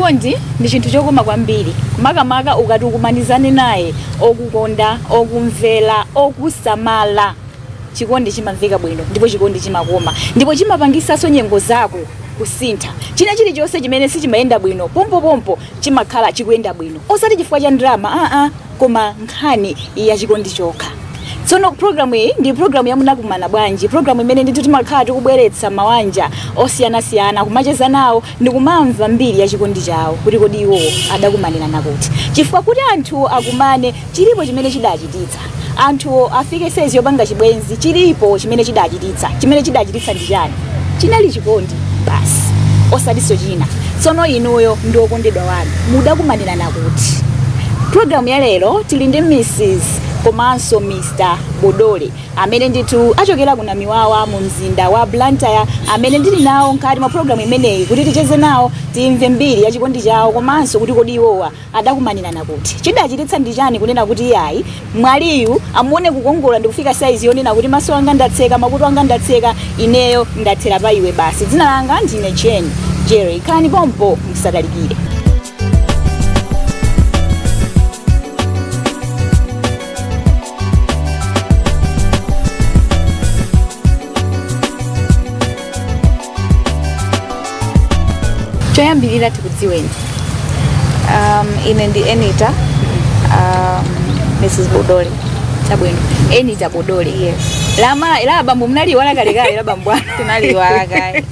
Chikondi ndi chinthu chokoma kwambiri, makamaka ukati ukumanizane naye okukonda, okumvera, okusamala. Chikondi chimamveka bwino ndipo chikondi chimakoma ndipo chimapangisanso nyengo zako kusintha. China chilichonse chimene sichimayenda bwino pompopompo chimakhala chikuyenda bwino, osati chifukwa cha ndalama aa, koma nkhani ya chikondi chokha. Tsono programu iyi ndi programu ya Munakumana Bwanji, programu imene ndithu timakhala tikubweretsa mawanja osiyanasiyana kumacheza nawo ndi kumamva mbiri ya chikondi chawo, kuti kodi iwowo adakumanirana kuti, chifukwa kuti anthu akumane chilipo chimene chidachititsa anthuwo afike saizi yopanga chibwenzi, chilipo chimene chidachititsa. Chimene chidachititsa ndi chani? Chinali chikondi basi, osatinso china. Tsono inuyo ndi okondedwa wanu mudakumanirana kuti? Programu ya lero tili ndi Mrs komanso Mr Bodole, amene ndithu achokera ku Namiwawa mu mzinda wa Blantyre, amene ndili nawo mkati mwa programu imeneyi kuti ticheze nawo, timve mbiri ya chikondi chawo, komanso kuti kodi iwowa adakumanirana kuti, chidachititsa ndi chani kunena kuti iyayi, mwaliyu amuone kukongola ndikufika saizi yonena kuti maso anga ndatseka, makutu anga ndatseka, ineyo ndathera pa iwe basi. Dzina langa ndine Jane Jerry. Khalani pompo, musatalikire. Choyambirira tikudziweni. Ine ndi Enita, Mrs Bodole. Chabwino, Enita Bodole. Yes. Lama la bambo munaliwala kalekale la bambo anu? Tinaliwala kale.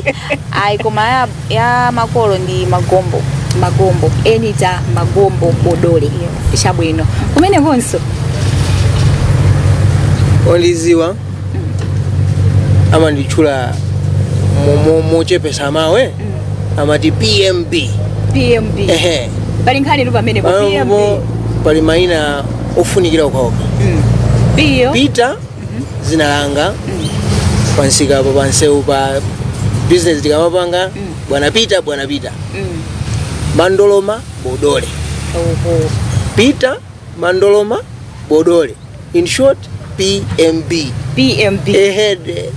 Ayi, koma ya makolo ndi Magombo. Magombo, Enita Magombo Bodole. Yes. Chabwino, kumenekonso? Ondiziwa amanditchula mochepesa mawe, amati PMB. PMB. Ehe. Pali nkhani tu pamenepo, PMB. Pambo pali mayina ofunikira okhaokha. Piyo. Peter zina langa, pansikapo, pansewu, pa business tikamapanga, bwana Peter, bwana Peter. Mandoloma Bodole. Oho. Peter Mandoloma Bodole, in short PMB. PMB. Ehede.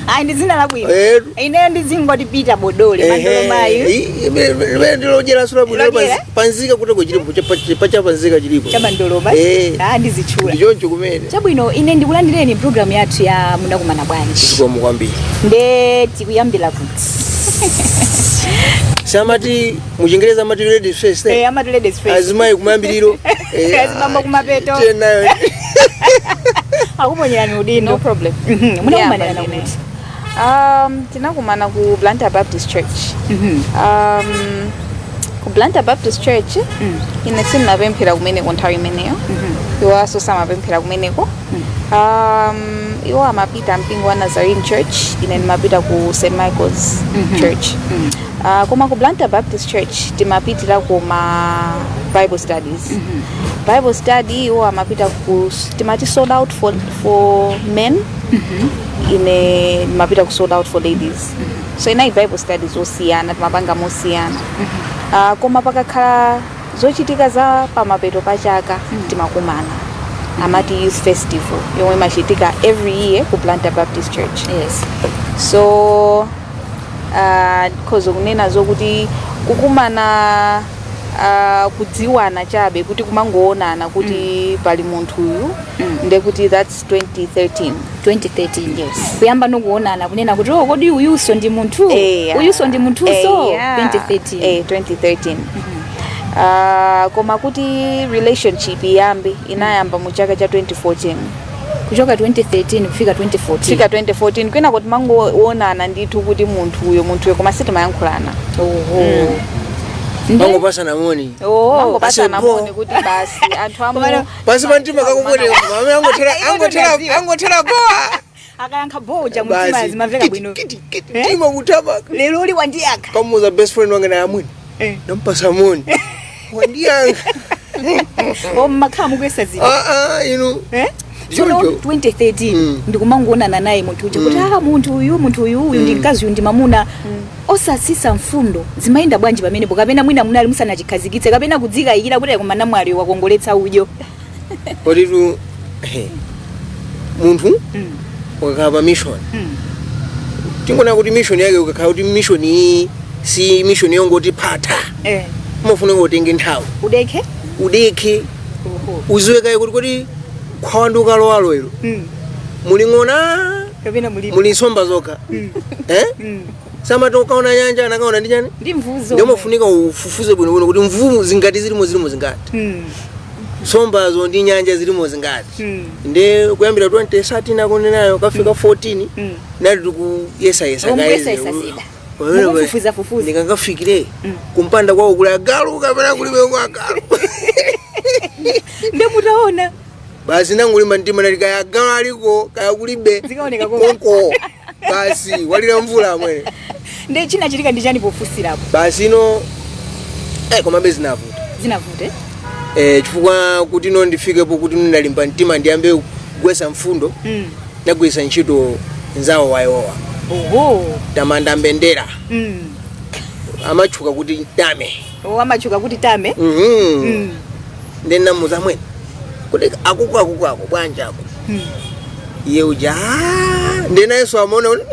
Ayi, ndi dzina labwino. Ineyo ndizingoti Peter Bodole Mandolomayu. Limene ndilojera sula bwino. Lojera? Panzika kuteko chilipo, pacha panzika chilipo. Chamandoloma. Eh. Ah, ndizitchula. Ndichoncho kumene. Chabwino, ine ndikulandireni programu yathu ya Munakumana Bwanji. Zikomo kwambiri. Nde tikuyambira kuti? Samati muchingereza amati ladies first, eh? Eh, amati ladies first. Azimayi kumayambiriro. Azibambo kumapeto. Tenayo. Akuponyerani udindo. No problem. Munakumanirana Yeah, kuti? Tinakumana ku Blantyre Baptist Church. Ku Blantyre Baptist Church. Ine sindinapemphera kumeneko nthawi imeneyo, iwanso samapemphera kumeneko. Iwo amapita mpingo wa Nazarene Church, ine ndimapita ku St Michael's Church. Koma ku Blantyre Baptist Church timapitira kuma Bible studies. Bible study iwo amapita ku, timati sold out for men, ine ndimapita ku sold out for ladies. So inayi Bible studies osiyana, timapanga mosiyana. Koma pakakhala zochitika za pamapeto pa chaka timakumana, amati youth festival yomwe imachitika every year ku Blantyre Baptist Church. So khozo kunena zokuti kukumana, kudziwana chabe, kuti kumangoonana kuti pali munthu uyu, ndekuti that's 2013. 2013. Yes. Kuyamba nokuonana, kunena kuti, oh, kodi uyuso ndi munthu, uyuso ndi munthuso? 2013. Eh, 2013. Koma kuti relationship iyambe, inayamba mu chaka cha 2014. Kuchoka 2013 kufika 2014. Kufika 2014, kwina kuti mangoonana ndithu kuti munthu uyo, munthu uyo, koma sitimayankhulana. Oho. Mangopasana moni. Oh. Mangopasana Ase bo. moni kuti basi, anthu amu Pansi pa mtima kakupwete, mame angotera, angotera, angotera boa. Akayankha boja, mtima Basi. zimamveka bwino. Kiti, kiti, mtima kutama. Lero uli wandiyankha. Kamuza best friend wange naye amwini. Nampasa moni. Wandiyankha. O, mmakhala mukuyesa zinthu. Ah ah, inu. Eh? Tsono Choncho. 2013 ndikumangoonana naye munthu uja kuti, ah, munthu uyu, munthu uyu, uyu ndi mkazi, uyu ndi mamuna, osasisa mfundo zimayenda bwanji pamenepo? Kapena mwina munali musanachikhazikitse, kapena kudzikayikira kuti koma namwali wakongoletsa udyo? Koditu munthu ukakhala pa mission, tingonena kuti mission yake, ukakhala kuti mission iyi Si mission yongoti phata. Umafunika utenge nthawi. Udekhe. Udekhe. Oho. Uziwe kaye kuti khwawa ndi ukalowalo ilo muli ng'ona kapena mulibe? Muli nsomba zokha, eh? Samati ukaona nyanja anakaona ndi chani? Ndi mvuzo. Ndiye umafunika ufufuze bwinobwino kuti mvumu zingati zilimo, zilimo zingati, nsombazo ndi nyanja zilimo zingati. Ndi kuyambira 2013 akunenayo kafika 14, nati tikuyesayesa. Mukuyesayesa zida. Mukufufuza fufuza. Ndikakafikire kumpanda kwawo kuli agalu kapena kulibe kwa agalu. Nde mutaona? Basi nangulimba mtima nati kaya agalu aliko kaya kulibe, Zikaoneka konko. Konko basi walira mvula amwene. Nde chinachitika ndi chani pofusirapo? Basi ino komabe zinavuta. Zinavute. Chifukwa kuti ino ndifikepo kuti ino ndalimba mtima ndiyambe kugwesa mfundo, ndagwisa ntchito nzawo wayowa. Oho. Tamanda Mbendera. Amatchuka kuti Tame. O, amatchuka kuti Tame. Ndi namuza mwene kuti akuku akuku ako bwanja ako. Iye uja, "Ah." Ndi nayenso amaona kuti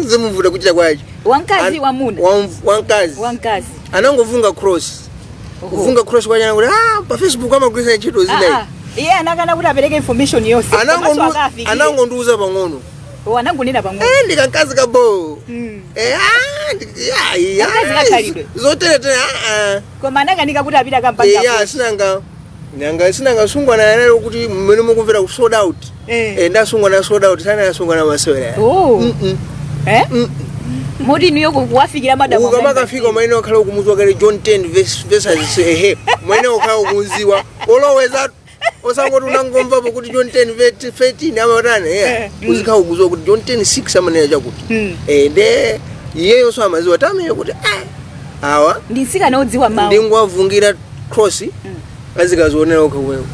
zimuvuta kuchita kwacho. Wamkazi, wamuna? Wamkazi. Wamkazi. Anangovunga cross. Kuvunga cross kwachana kuti pa Facebook amagwisa ntchito zinayi. Ah, ah. Iye anakana kuti apereke information yonse. Komanso akafikire. Anangondiuza pang'ono. O, anangonena pang'ono. Ndikankazi kabo. Kankazi kakhalidwe. Zoteretera. Koma anakanika kuti apite akampanga. Iya, sinanga nanga sinanga sungwana yanalo kuti mmene mukumvera ku sold out. Ndasungwa na sold out sana, yasungwa na masewera. Oh. Mm. Moti inuyo kuwafikira madamu? Ukamakafika umaene wakhala ukumuziwa kale John 10 verses, ehe, umaene wakhala ukuziwa oloweza, osangoti unangomvapo kuti John 10 verse 13 amatani. Uzikhala ukuziwa kuti John 10 6 amanena chakuti. Nde iyeyo so amaziwa Tameyo kuti awa Ndi mtsikana odziwa mawu. Ndingwavungira cross, azikazionera okha kuwewo.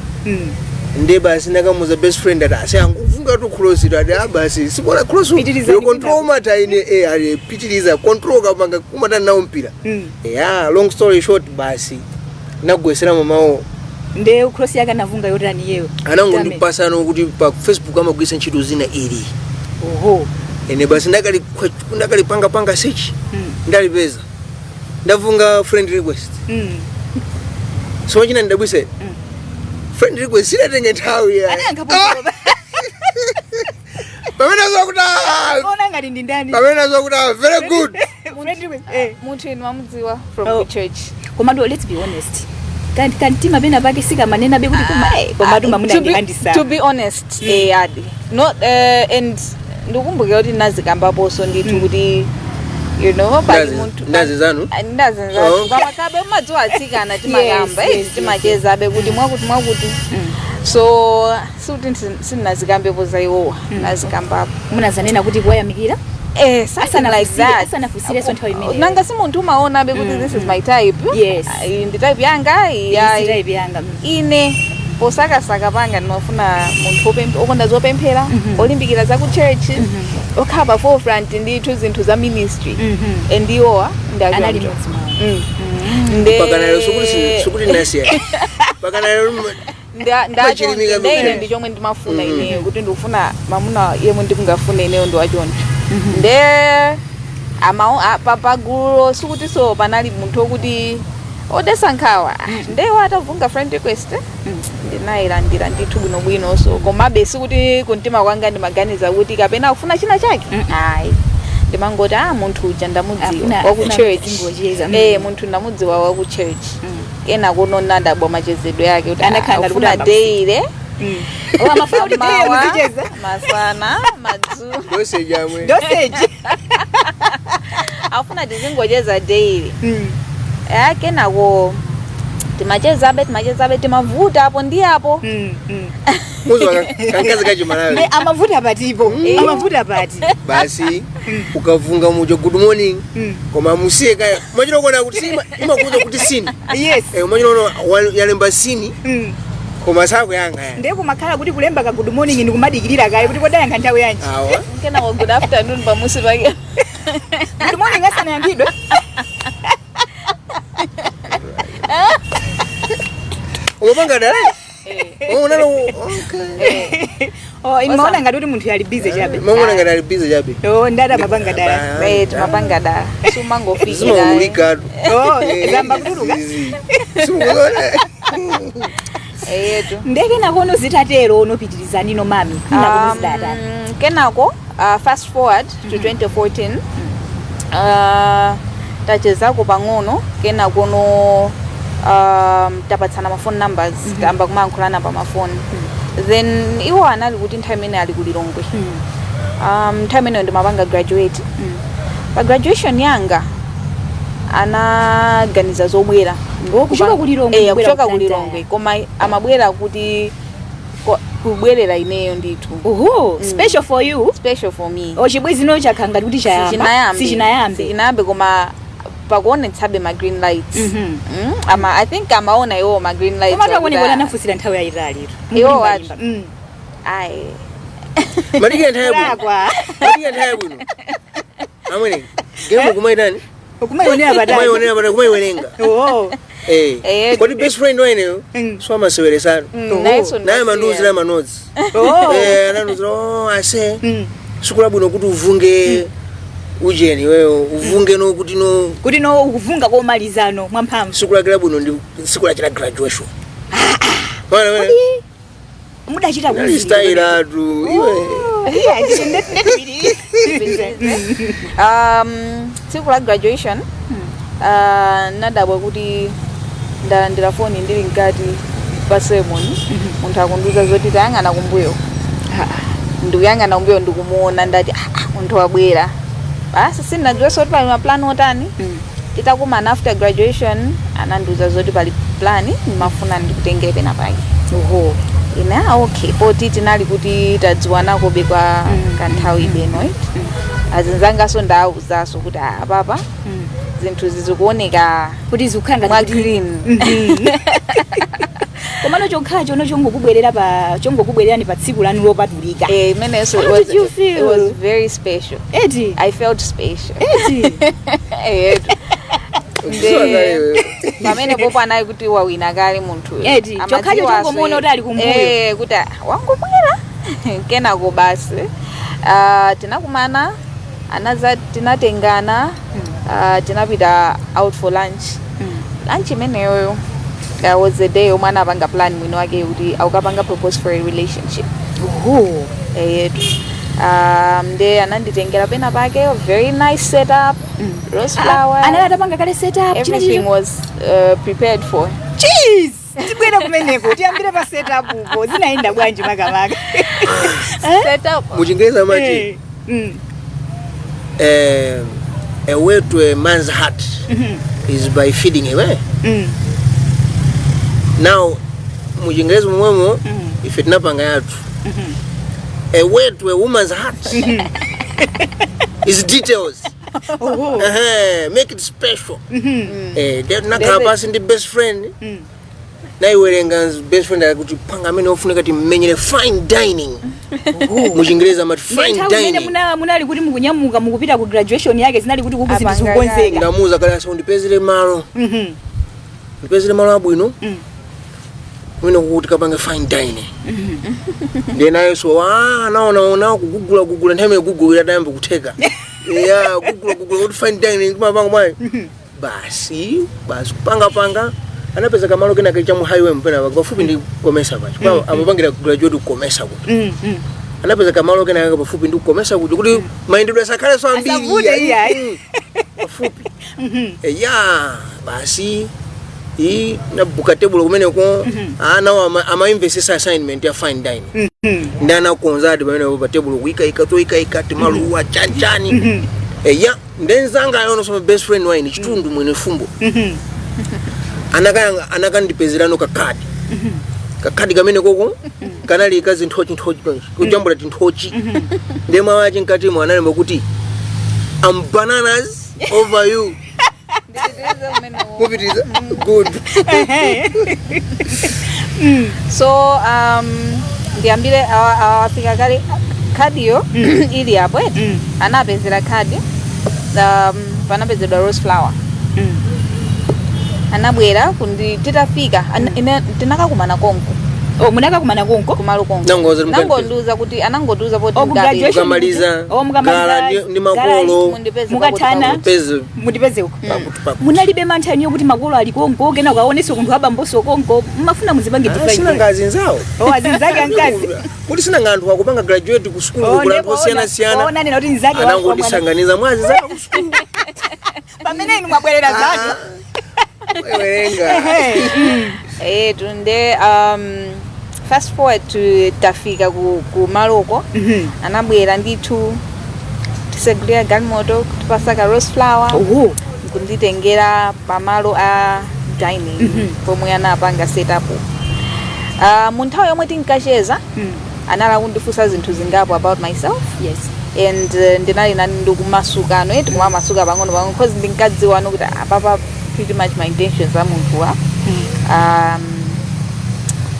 Nde basi ndakamuza best friend ati asi anguvunga tu cross ito, ati basi sibona cross. Pitiriza. Yo control mata ine, ali pitiriza control kapanga kumatana nawo mpira. Yeah, long story short, basi nagwesera mamawo. Nde cross yake anavunga yotani iyeyo? Anangondipasano kuti pa Facebook amagwisa ntchito zina ili. Oho. Ine basi ndakalipanga panga search. Ndalipeza, ndavunga friend request. So china ndabwise friend request sidatenge nthawi ya Anayankha pompo? Pamene azokuti Ona ngati ndi ndani? Pamene azokuti very good. Friend request. Munthu inu mamudziwa from Oh. the church. Komatu let's be honest, kantima pena pake sikamanena be kuti koma komatu mamuna ndihandi. To be honest, adi not and ndikumbukira kuti nazikambaponso ndithu kuti pali munthu. Ndazi zanu? Ah, ndazi nzathu. Oh. Pamakabe umadziwa atsikana timakamba, timachezabe kuti mwakuti mwakuti. So sikuti sindinazikambepo za iwowa, nazikambapo. Munazanena kuti kuwayamikira? Something like that. Asanafusireso nthawi imeneyo. Nanga si munthu umaonabe kuti this is my type. Yes. Ah, iyi ndi type yanga iyi. Iyi si type yanga. Ine posakasaka panga ndimafuna munthu okonda zopemphera, olimbikira za ku church, okhala pa forefront ndithu zinthu za ministry. And iwowa ndi Anali achoncho. mmodzi mwawo. Mpaka lero sikuti nasiya mpaka lero. Machilimika. Ndaine Mene. ndi chomwe ndimafuna ineyo, kuti ndikufuna mamuna yemwe ndikungafuna ineyo ndi wachoncho. Nde pagululo sikuti so panali munthu wokuti odesa nkhawa. Ndewo atavunga friend request, ndinayilandira ndithu bwinobwino. So komabe sikuti kumtima kwanga ndimaganiza kuti kapena akufuna china chake, ayi. Ndimangoti munthu uja ndamudziwa waku Afuna church. zingocheza. Munthu ndamudziwa waku church. Ena kuno ndadabwa machezedwe yake kuti Anakhala ngati kuti akufuna amba daily. Oh, amafuna kuti daily Mawa, muzicheza. masana, madzulo. Dosage amwe. Dosage. Afuna tizingocheza daily. Kenako timachezabe, timachezabe, timavuta apo ndi apo. Muzwa kankazi kachimalawi. Amavuta patipo? Amavuta pati? Basi ukavunga muja good morning, koma musiye kaya umachita kuona kuti imakuuza kuti seen. Umachita kuona yalemba seen, koma sakuyanga ya. Ndiye kumakhala kuti kulemba ka good morning ndikumadikirira kaye kuti kodayankha nthawi yanji. Awa. Kenako good afternoon pamusi pake. Good morning asanayankhidwe. Umapanga dala. Oh, unalo, okay. Oh, imaona ngati kuti munthu ali busy chabe. Mangona ngati ali busy chabe. Oh, ndada mapanga dala. Eh, timapanga dala, sumangofikira. Zimaulika. Oh, zamba kutuluka. Simukuona. Eyetu. Ndeke nakono zitatero unopitirizani no mami nakono zidata. Kenako fast forward to 2014, tachezako pang'ono, kenakono tapatsana ma phone numbers, tamba kumayankhulana pa mafoni. Then iwo anali kuti nthawi imene ali ku Lilongwe, nthawi imeneyo ndimapanga graduate. Pa graduation yanga anaganiza zobwera. Oh, kuchoka ku Lilongwe, Eh, kubwera kuchoka ku ku Lilongwe, koma amabwera kuti kubwerera ineyo ndithu. Uhu, special for you. Special for me. O, chibwezi no chakhanga kuti chayamba. Sichinayambe. Sichinayambe. Sichinayambe, koma pakuonetsabe ma green lights. Ama I think amaona iwo ma green lights. Koma takuoneka Akuti, anafunsira nthawi yayitali. Iwo watu. Ayi. Madikira nthawi yabwino. Kulakwa. Madikira nthawi yabwino. Amwene, game kumaitani? Kumayionera patali. Kumayionera patali, kumayiwerenga. Oh. Eh. Eh. Kodi best friend waeneyo so amaseweresano. Nayenso. Naye mandiuzira ma notes. Oh. Eh, anandiuzira, oh, ase. Siku labwino kuti uvunge ujeni wewe, uvunge no kuti no Kuti no ukuvunga komalizano mwamphamvu. siku lake labwino ndi siku lachita graduation. Bwana wewe. Mudachita Nali style atu iwe. Yeah, ndetipitirize. Tsiku la graduation, nadabwa kuti ndalandira foni ndili mkati pa ceremony. Munthu akundiuza zoti tayang'ana kumbuyo. Ndikuyang'ana kumbuyo, ndikumuona, ndati, "Ah, ah, munthu wabwera." Basi, sindinadziwenso kuti pali maplan otani. Titakumana after graduation, anandiuza zoti pali plan, ndimafuna ndikutengere pena pake. Oho. Ine, ah, okay, poti tinali kuti tadziwanakobe kwa kanthawi beno, right? Azinzangaso ndawuzaso kuti, ah, papa zinthu zizikuoneka kuti zikukhala mwa ngati kuti green. Komano chokhala chono chongokubwerera pa chongokubwererani pa tsiku lanu lopatulika. Eh, imenenso How it was, did you feel? It was very special. Eti. I felt special. Eti. Eh, Nde- pamene popo anali kuti wawina kale munthu. Eti, chokhacho chongomuona kuti ali kumbuyo. Eh, kuti ah, wangobwera. Kenako basi, tinakumana, anaza tinatengana, tinapita out for lunch. Lunch imeneyoyo, that was the day omwe anapanga plan mwini wake kuti akukapanga propose for a relationship. Oho. Yetu, nde ananditengera pena pake, very nice setup, rose flower. Anali atapanga kale setup china. Everything was prepared for. Cheese, tibwere kumeneko, tiyambire pa setup uko, zinayenda bwanji makamaka? Setup. Muchingereza mati Eh, a way to a man's heart is by feeding him, eh? Now muchingereza momwemo ife tinapanga yathu, a way to a woman's heart is details. Oho. Ehe, make it special. Eh, nakhala pasi ndi best friend, naiwerenga best friend akuti panga amene ofunika timmenyere fine dining. Muchingereza amati fine Nthawi imene dining. Munali kuti mukunyamuka mukupita ku graduation yake, zinali kuti kuku zinthu Apanga. zikukonzeka. Ndamuuza kale asa undipezere malo, ndipezere malo abwino kumene kukuti kapange fine dining. Ndiye nayenso anaonaona kugugula gugula, nthawi imene gugulira tayamba kutheka ya gugula gugula kuti fine dining kumapanga mwayi, basi basi kupangapanga anapeza kamalo kena kacha mu highway mpena pafupi ndi Komesa pacho. Amapangira graduate kukomesa kuti anapeza kamalo kena kake pafupi ndi kukomesa kuti kuti mayendedwe asakhale so ambiri. Asavute, iya. Pafupi ya basi i nabuka table kumeneko, anawo amaimvesesa assignment ya fine dining, ndi anakonza ati pamenepo pa table kuikaika toikaika timaluwa chanchani eya. Ndenzanga ayono soma best friend waine chitundu mwene fumbo anakayanga anakandipezerano kakadi, kakadi kamene koko kanali kazinthochi nthochi tonchi kujambula tinthochi, ndiye mawu mkatimo analemba kuti, "I'm bananas over you." Ndipitirize kumenewo. Mupitiriza, good. So ndiyambire awafika kale khadiyo ili apo eti. Anapezera khadi, panapezedwa rose flower. Anabwera kundi titafika, tinakakumana konko. Oh, munakakumana konko? Kumalo konko. Nangoza mukandipeza. Nangondiuza kuti, anangondiuza poti Oh, ku ndapeza. graduation. Mukamaliza Oh, mukamaliza gala ndi gala makolo. Mundipeze. Mukathana. Pakuti. Peze. Mundipeze uko. Pakuti pakuti. Munalibe mantha niyo kuti makolo ali konko, kena ukaonese kunthu abamboso konko, mumafuna muzipange Ah, define? sina ngazi nzawo. Oh, azinzake ankazi. Kuti sina nga anthu akupanga graduate ku sukulu, Oh, kula anthu ndipo osiyana-siyana. ona nena kuti nzake wa mwana. Anangondisanganiza mwazi zawo ku sukulu. Pamene inu mwabwerera zanu. Werenga. Tunde fast forward to tafika ku maloko. Anabwera ndithu, tisegulira galimoto, kutipasaka rose flower, Oho. kunditengera pamalo a dining pomwe anapanga setup. Mu nthawi yomwe tinkacheza, anali kundifunsa zinthu zingapo about myself. And ndinali nani ndikumasukano eti, kumamasuka pang'ono pang'ono, because ndinkadziwano kuti apapa pretty much my intentions a munthuwa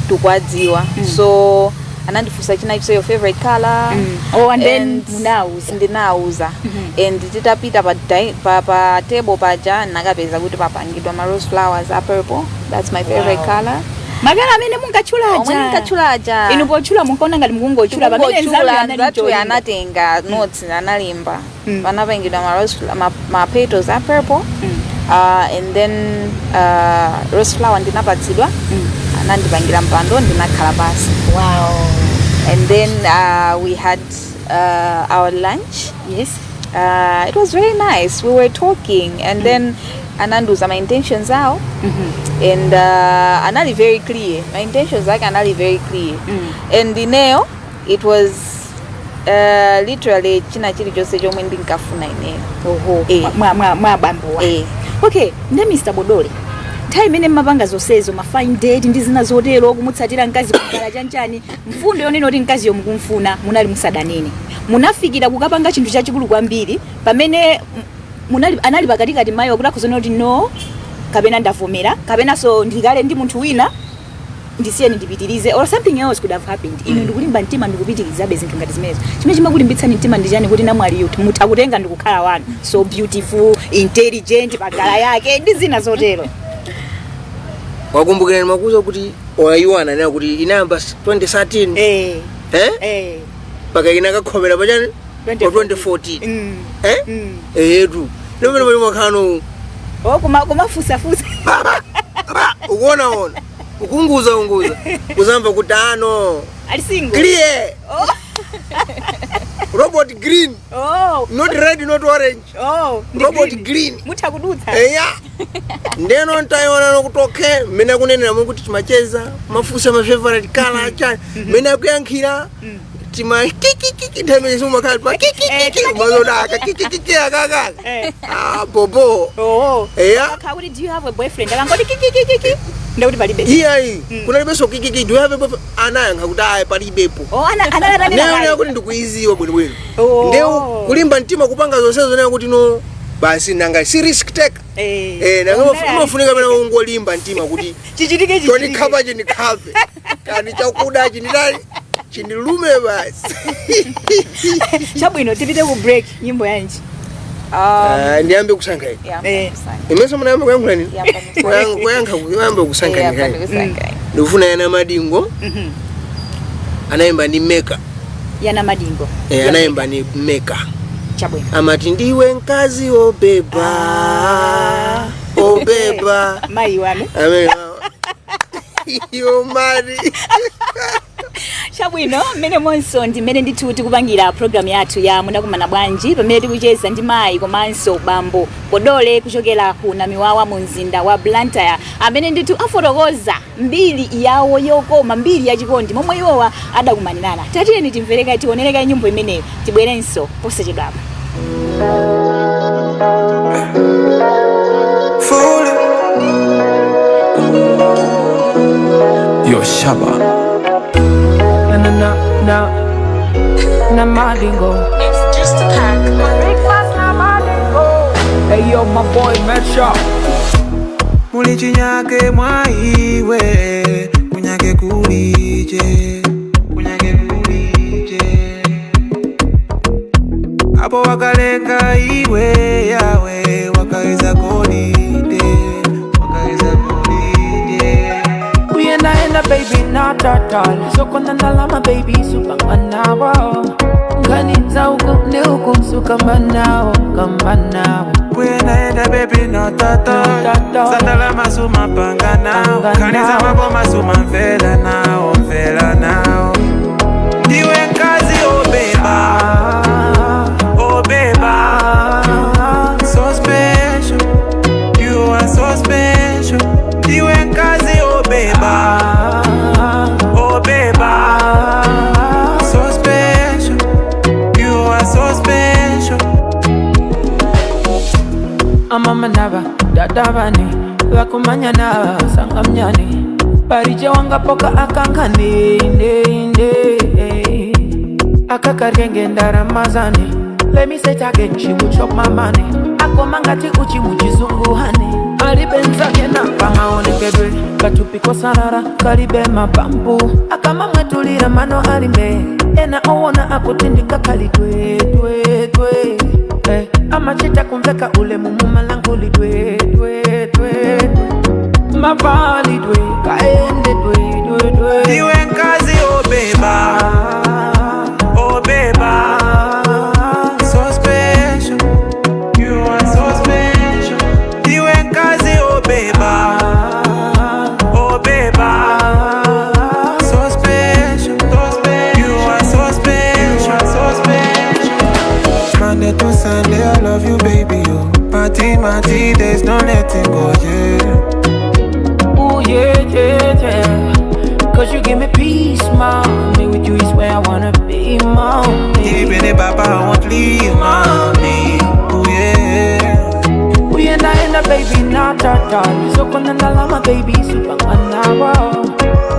tikwadziwa. So anandifunsa china chise, "Your favorite color?" Oh, and then munauza. Ndinauza. And titapita pa table paja, nakapeza kuti papangidwa ma rose flowers a purple. That's my favorite color. Ma colour amene munkatchulaja. Omwe ndinkatchulaja. Inu potchula munkaona ngati mukungotchula, pamene nzanu Tikungotchula, anali nzathu cholinga. anatenga notes, analemba. Panapangidwa ma rose ma petals a purple. And then rose flower ndinapatsidwa. Anandipangira mpando, ndinakhala pasi. And then we had our lunch. It was very nice. We were talking and then anandiuza my intentions awo. And anali very clear, my intentions ake anali very clear. And ineyo it was literally china chilichonse chomwe ndinkafuna ineyo. Oho. Eh. Mwa bambowa. Eh. Okay, nde Mr Bodole, nthawi imene mmapanga zonsezo, ma fine date ndi zina zotero, kumutsatira mkazi kukhala chanchani, mfundo yonena kuti mkaziyo mukumfuna munali musadanene. Munafikira kukapanga chinthu chachikulu kwambiri pamene munali anali pakatikati mayi wakuti akuzonena kuti no, kapena ndavomera, kapenanso ndikale ndi munthu wina, ndisiyeni ndipitirize, or something else could have happened. Inu ndikulimba mtima ndikupitirizabe zinthu ngati zimenezo. Chimene chimakulimbitsani mtima ndi chani kuti namwali mutha kutenga ndikukhala wanu, so beautiful, intelligent, pagala yake ndi zina zotero? Wakumbukira makuza kuti waiwana nayo kuti inayamba 2013? Eh. Eh. Eh. Paka inakakhomera pachani pa 2014. Eh. Etu ndimene pali makhano. Oh, kumafusafusa. Ukuonaona, ukunguza unguza, kuzamva kuti ano Ali single. Clear. Robot green. Oh. Not red, not orange. Oh, ndi Robot green. Mutha kudutsa. Eya, ndeno ntayiona nokuti okay, mmene akunenera mukuti timacheza, mafusa ma favorite color chani, mmene akuyankhira tima kikikiki, nthawi imene simumakhala pa kikikiki, mazodaka kikikiki akakaka. Ah, bobo. Oh. Eya. Akha kuti, "Do you have a boyfriend?" Akangoti kikikiki, ndekuti palibe. Iyayi, kunalibenso kikiki. "Do you have a boyfriend?" Anayankha kuti ayi, palibepo. Oh, ana ana Neyo kuti ndikuiziwa bwinobwino. Oh. Ndewu kulimba mtima kupanga zonsezo nayo kuti no, basi, nanga si risk taker. Eh. Eh, nanga umafunika pena ungolimba mtima kuti chichitike chichitike. chonikhapa chindikhape, kani chakuda chinditali chindilume basi. Chabwino, tipite ku break. Nyimbo yanji? Ah, ndiyambe kusankha ine. Yamba kusankha. Imenso munayamba kuyankhula nini? Yamba kusankha. Kuyankha, kuyamba kusankha. Yamba Ndikani kusankha. ndikufuna yana Madingo. Anayimba ndi Meka. Yana Madingo. Eh, anayimba ni Meka. Chabwino. Amati, "Ndiwe mkazi obeba, obeba." Mayi wanu. Amene iyo mari. Chabwino, mmene monso ndi mmene ndithu tikupangira program yathu ya Munakumana Bwanji, pamene tikucheza ndi mayi komanso bambo Podole kuchokera ku Namiwawa mu mzinda wa Blantyre, amene ndithu afotokoza mbiri yawo yokoma, mbiri yachikondi, momwe iwowa adakumanirana. Tatiyeni timvereka, tionereka nyimbo imeneyo, tibwerenso posachedwapa. Fool. Yo, Shabba. Na na na na na Madingo. It's just a pack. Big fast na Madingo. Hey yo, my boy Metro. Mulichinyake mwaiwe, kunyake kulije, kunyake kulije, apo wakalenga iwe yawe, wakaweza golide, wakaweza golide. Kuyendaenda. Kuyenda baby not at all. Sokona ndalama baby supanganawo. Nkhani uku ndi uku sukambanawo kambanawo. Kuyenda baby not at all. Not at all. Zandalama sumapanga nawo. Panga Nkhani nawo. zamaboma sumamvela nawo, mvela nawo. Ndiwe nkazi obeba, obeba. So special, you are so special. Ndiwe nkazi obeba, obeba. So special, you are so special. Amamanava dadavani vakumanyana sangamnyani parije wangapoka akankani nde akakarenge ndaramazani. Let me say it again, she will chop my money. Akomangati uchi muchizungu honey. Alibenzake na pamaonekedwe katupiko sarara kalibe mabambu akama mwetulira mano alime ena owona akutindika kalidwe dwe dwe eh, amachita kumveka ule mumumalanguli dwe dwe dwe mavalidwe kaende dwe dwe dwe. Ndiwe nkazi obeba, obeba. So special, you are so special. Ndiwe nkazi obeba, obeba. So special, so special. You are so special, so special. Monday to Sunday, I love you, baby. Oh, party, party, there's no letting go, yeah. Ooh, yeah. Cause you give me peace, mommy. With you is where I wanna be, mommy. Even if Papa I won't leave, mommy. Oh yeah. We enda baby, not at all. Sokona ndalama baby, supanganawo.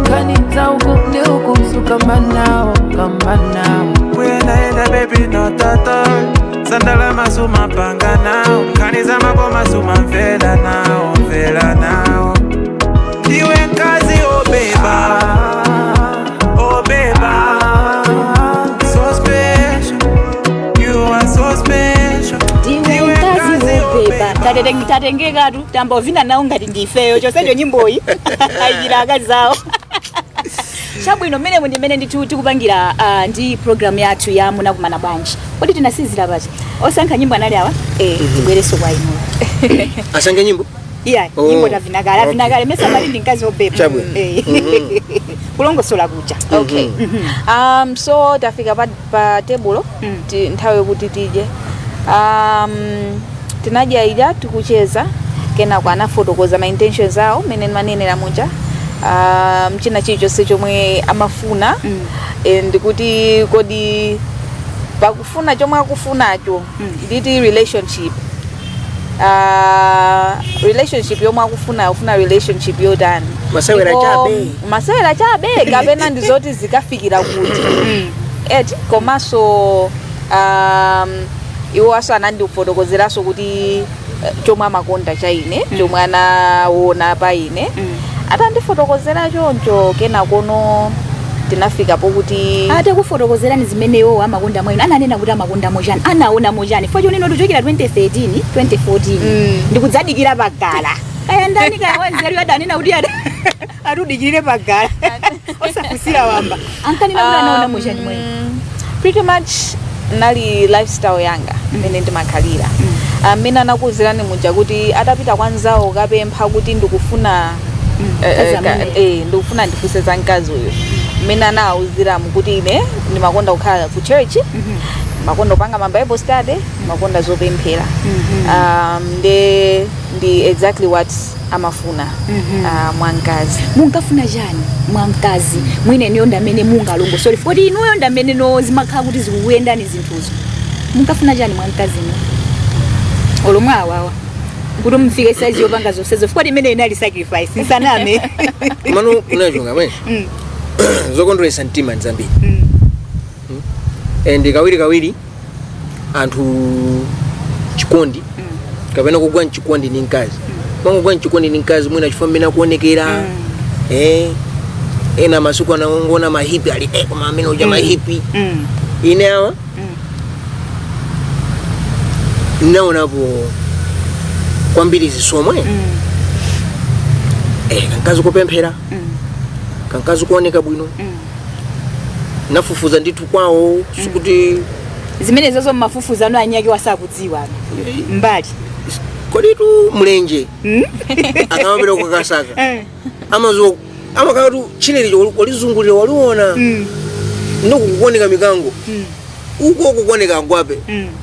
Nkhani uku ndi uku sukambanawo, kambanawo. Kuyenda baby not at all. Zandalama sumapanga nawo. Nkhani zamaboma sumamvela nawo, mvela nawo. Ndiwe nkazi obeba, obeba. So special, you are so special. Ndiwe mkazi wobeba. Tatengekatu tambovina nawo ngati ndifeyo chonsecho nyimboyi ayikira akazi zawo. Chabwino, mmenemu ndi mmene ndithu tikupangira ndi program yathu ya Munakumana Bwanji. Kodi tinasizira pachi osankha nyimbo anali awa? Tibwereso kwa inu. Asankhe nyimbo? Iya. Oh. Nyimbo tavinakale avinakale mesa mali ndi mkazi wobeba. Chabwino. Kulongosola kuja. Okay, so tafika pa tebulo nthawi yokuti tidye. Tinadya ija tikucheza, kenako anafotokoza ma intentions awo mene manenera muja, china chilichonse chomwe amafuna and kuti kodi pakufuna chomwe akufunacho nditi relationship, relationship yomwe akufuna, akufuna relationship yotani. Masewera chabe. Masewera chabe kapena ndizoti zikafikira kuti eti. Komanso iwo aso anandifotokozeranso kuti chomwe amakonda cha ine, chomwe anaona pa ine. Atandifotokozera choncho, kenakono tinafika pokuti Atakufotokozerani zimene iwo amakonda mwenu, ananena kuti amakonda mochani, anaona mochani? Fo chonena kuchokera 2013, 2014 ndikudzadikira pagala, kaya ndani kaya wanzeru adanena kuti atudikirire pagala osafusira wamba, ankanena kuti anaona mochani mwenu? Pretty much nali lifestyle yanga mmene ndimakhalira, amene anakuwuzirani muja kuti atapita kwa nzawo kapempha kuti ndikufuna Mkazi amene. ndikufuna ndifuse za mkazi uyu, mmene anawuziramu kuti ine ndimakonda kukhala ku church, makonda kupanga ma Bible study, makonda zopemphera, nde ndi exactly what amafuna mwa mkazi. Munkafuna chani mwa mkazi mwine? Niyo ndamene mungalongosole, foti inuyo ndamene no zimakhala kuti zikukuyendani zinthuzo. Munkafuna chani mwa mkazi inu olomwe awawa kuti mufike size yopanga zonsezo? Foti imene inali sacrifice, nsaname. Mano unachonga mwene zokondweretsa mtima ndi zambiri and kawiri kawiri anthu chikondi kapena kugwa mchikondi ni mkazi, mangogwa mchikondi ni mkazi mwina chifukwa mmene akuonekera, ena masiku anaongona mahipi ali koma amene uja mahipi. Ine awa naonapo kwambiri zisomwe, kankazi kupemphera. Kankazi kuoneka bwino. Nafufuza ndithu kwawo, sikuti Zimene zozo mmafufuzano anyake wasakudziwa mbali. Koditu mlenje akamapita kukasaka amazuwa amakhala kuti tchire walizungulira, waliona ndokukuoneka mikango uko, kukuoneka agwape.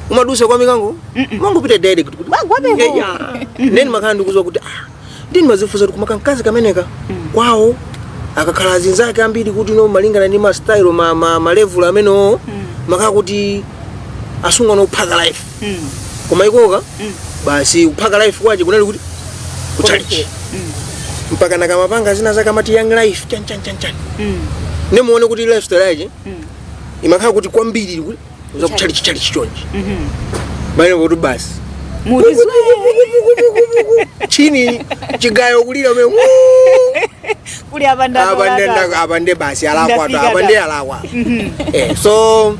Umadusa kwa mikango, mangopita direct kuti Agwapeko. Yeah. Then makhala ndikuziwa kuti ah, ndini mazifuza kuti kumaka mkazi kameneka kwawo akakhala azinzake ambiri kuti no, malingana ndi ma style ma level amenewo, makhala kuti asunga nophaka life. Koma ikoka basi kuphaka life kwache kunali kuti kuchalichi mpaka nakamapanga zina zake amati young life chan chan chan chan. Nemuone kuti lifestyle yache imakhala kuti kwambiri kuti za kuchalichi, chalichi chonchi bale kuti basi Mutizwe. Chini chigayo kulira me. Kuli apa. Apa nde Ndatola. Apa nde basi alakwa. Ndafika. Apa nde alakwa. So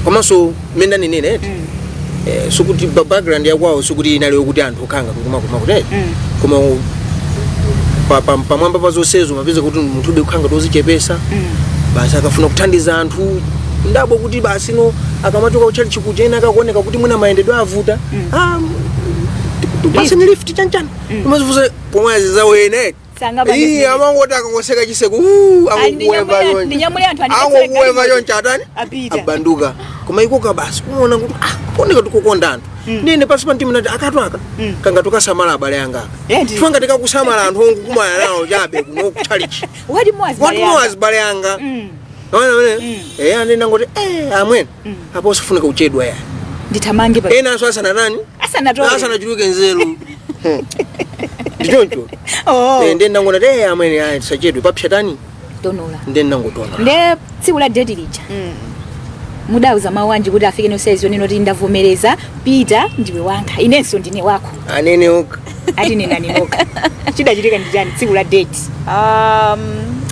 komanso mene nene eti sikuti background yakwawo sikuti inali yokuti anthu okhanga kumakuma kuti koma pamwamba pa zonsezo mapeza kuti munthu ube kukhanga tozichepesa basi, akafuna kuthandiza anthu ndabo kuti basi no, akamachoka kuchali chikuja ena akakuoneka kuti mwina mayendedwe avuta, ah, basi ni lift chanchani umazifuza pomwe azizawene. Sangapanga Iye zimene. amangoti akangoseka chiseko Ah, ndinyamule anthu andipetsere angokuweva galimoto. choncho atani. Apita. Abanduka. Koma ikoka basi kumaona kuti ah, kuoneka tikukonda anthu. Nene pasi pa mtima nati akatu aka kanga tukasamala abale anga aka. Ndiyo. Chifukwa ngati kakusamala anthu ongukumana nawo chabe kuno kuchalichi. Wati mwazi. Wati azibale anga. Ona mene ane nangoti amwene apo usifunika kuchedwa ya. Ndithamange pa. Ena aso asana nani. Asanatoke. Asanachuluke nzeru. Ndichoncho. Oh. Ndiye ndangona ti amwene ayi, tisachedwe, papsatani. Tonola. Ndiye ndangotona. Nde tsiku la date lija mudauza mawu anji kuti afike nosaizi yonena kuti ndavomereza, pita, ndiwe wanga, inenso ndine wako? Anene oka. Ati nena ninoka, chidachitika ndi chani tsiku la date?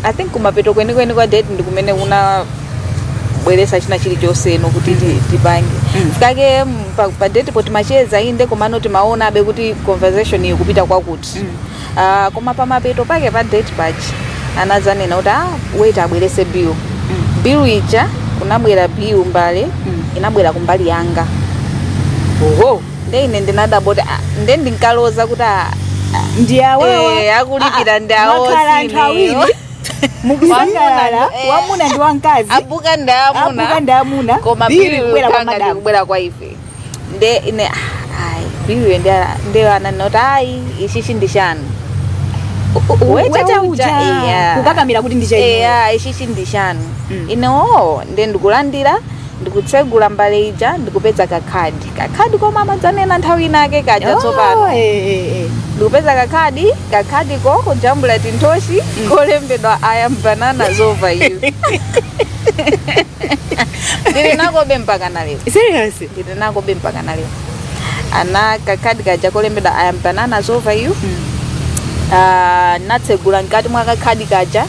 I think kumapeto kwenikweni kwa date ndi kumene kuna bweresa china chilichonse ino kuti tipange. Kake pa date po timacheza inde, komano timaona abe kuti conversation iyi kupita kwakuti. Koma pamapeto pake pa date pachi anadzanena kuti ah, wait, abwerese bill. Bill ija kunabwera bill mbale inabwera kumbali yanga. Oho. Nde ine ndinadabwa kuti ah, nde ndinkaloza kuti ah, Ndi awawa. Akulipira ndi awo. Mwakhala anthu sineyo. awiri mukusangalala. Wamuna Wamuna ndi wamkazi. Abuka ndi amuna. Abuka ndi amuna. Koma bill bill kubwera kwa kanga madamu. ndikubwera kwa ife. Nde ine ah, ayi, bill nde ananena kuti ayi, ichichi ndi chanu. Weta Weta uja. uja, iya. Kukakamira kuti ndi chainu. Eya, ichichi ndi chanu. Ine oo, nde ndikulandira, ndikutsegula mbale ija, ndikupeza kakhadi, kakhadi koma amadzanena nthawi inake kaja tsopano. Oh, eh. Ndikupeza kakhadi, kakhadiko kujambula tinthochi kolembedwa "I am bananas over you". Ndili nakobe mpaka na lero. Serious? Ndili nakobe mpaka na lero, ana kakhadi kaja kolembedwa "I am bananas over you". Natsegula mkati mwa kakhadi kaja,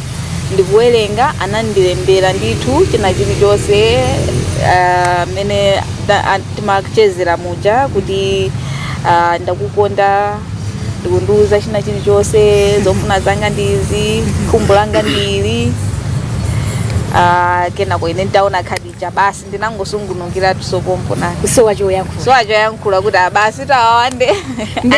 ndikuwerenga, anandilembera ndithu china chilichonse mene timachezera muja kuti ndakukonda, ndikundiuza china chilichonse, zofuna zanga ndizi, khumbo langa ndili. Kenako ine nditaona khadi ija basi ndinangosungunukira tusopompo na Kusowa choyankhula. So achoyankhula kuti abasi tawande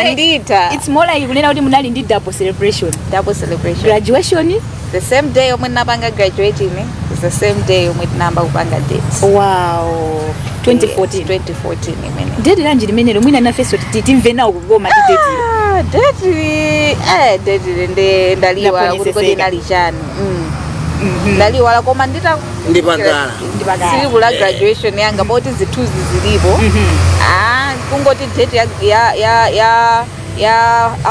anditha. It's more like kunena kuti munali ndi double celebration. Double celebration. Graduation. The same day yomwe ndinapanga graduate ine is the same day yomwe tinayamba kupanga date. Wow, 2014. Yes, 2014 imene. Date lanji limenelo? Mwina nafenso timve nawo kukoma ndi date. Ah, date date ndi ndaliwala kuti kodi inali chani. Ndaliwala, koma ndita Ndipagala. Ndipagala. tsiku la graduation yanga poti zithunzi zilipo. Ah, kungoti date ya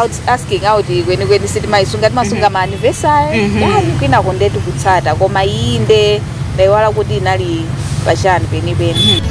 out, asking out kwenikweni sitimayisunga, timasunga ma anniversary yani kwinako ndeti kutsata, koma iyi nde ndayiwala kuti inali pachani penipeni.